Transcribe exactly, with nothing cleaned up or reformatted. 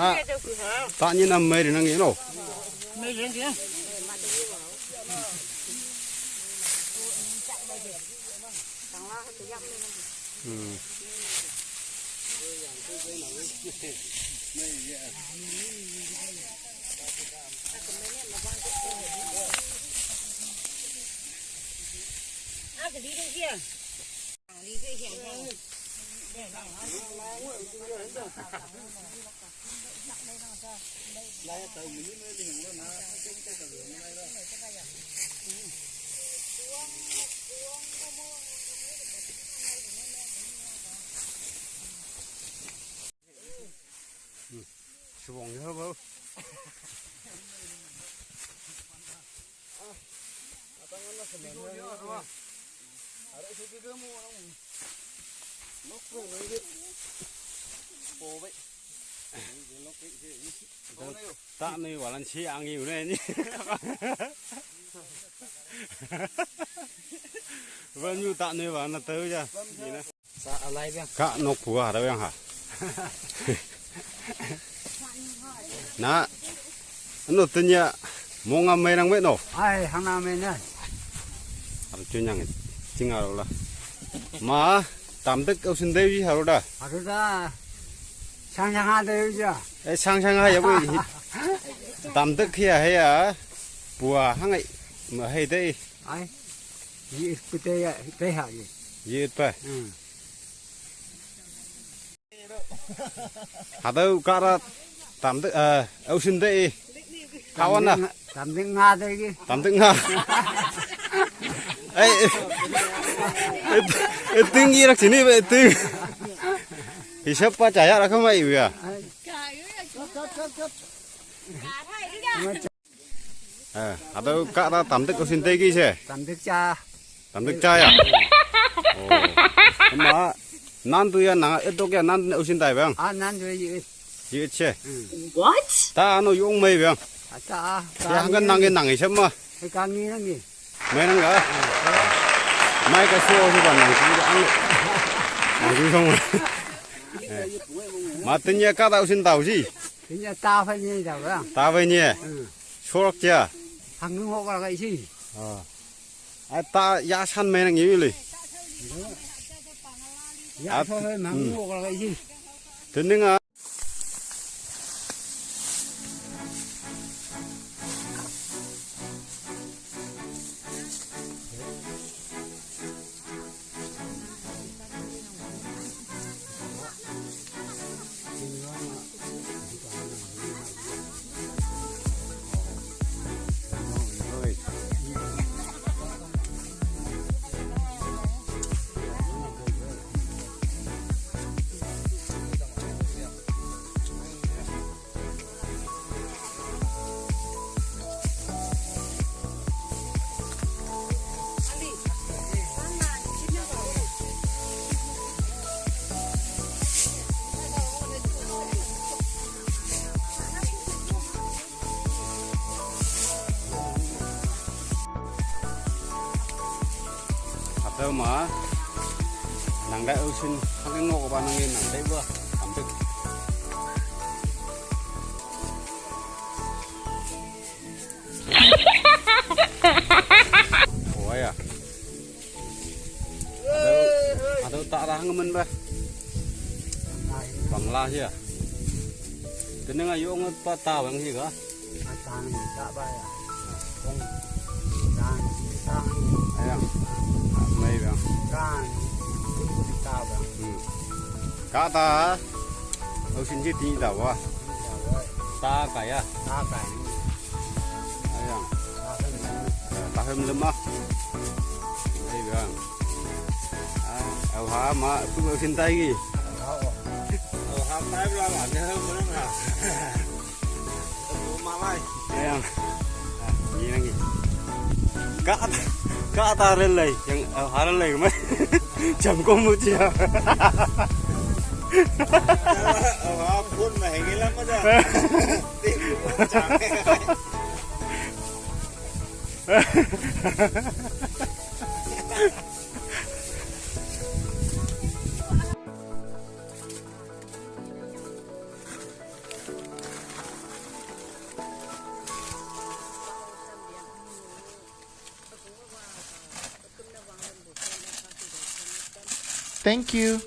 A, ta nyi nam mei ri nang ngi no. Hmm. Subong ya, bau. Ta nui wa lan si ang yu ne ni. Ba nyu ta nui wa na tau ja. Ni na. Sa alai biang. Ka nok pu ha da biang ha. Na. Ano tanya mo nga mai nang mai no. Ai, hang na mai na. Ar chu nyang. Ching aro la. Ma, tam dek au sin dei ji haru da. Haru da. Sang sang ha dei ji. Eh, sang sang ha ya bu. Tam dek ya ha ya. Bua hang ai. Ma hai dei. Ai. Yi pe te ya, pe ha yi. Yi pe. Hmm. Hadau kara tam de, eh, au sin de. Kawan na. Tam ding nga de gi. Tam ding nga. Eh, eh, eh, ting irak sini be ting. Hisap pa caya rakam ai ya. Eh, ada ka da tam dek au sin de gi se. Tam dek cha. Tam dek cha ya. Oh. Ma nan tu ya nang, eh, dok ya nan au sin dai bang. A nan tu yi. Yi che. Hmm. What? Ta ano yong mai bang. A ta. Ya hang kan nang nang sama. Ka ngi nang ngi. Mai nang ga. Mai ka so si ban nang si ang. Nang si song. Eh. Ma tin ya ka da au sin dau si. Tin ya ta fa ni dau bang. Ta fa ni. Hmm. Sorak cha. Hang ngu hok ka si. Ah. Ai ta ya san mai nang yi le. Ya so he mang wo la yi. Tening a. Hello ma. Nang dai u sin hang ngok ba nang nang dai ba. Am tek. Oh ya. Ada ada tak ada hang men ba. Bangla ya. Kenang ayo ngot pa ta bang hi ga. Atang ni ta ba ya. Kong. Tang. Tang. Ayang. Mai bang. Kan. Kun kun ta ba. Hmm. Ka ta. Au sin ji ti ta wa. Ta ka ya. Ta ka. Ayang. Ta hem lem ah. Mai bang. Ah, au ha ma tu au sin tai gi. Au ha tai bla ma ne hem na. Ayang. Ah, ni nang ni. Ka ka ta ren lai, yang au ha ren lai ma. Jam ko mu chia. Au ha phun ma heng lam ma ja. Thank you.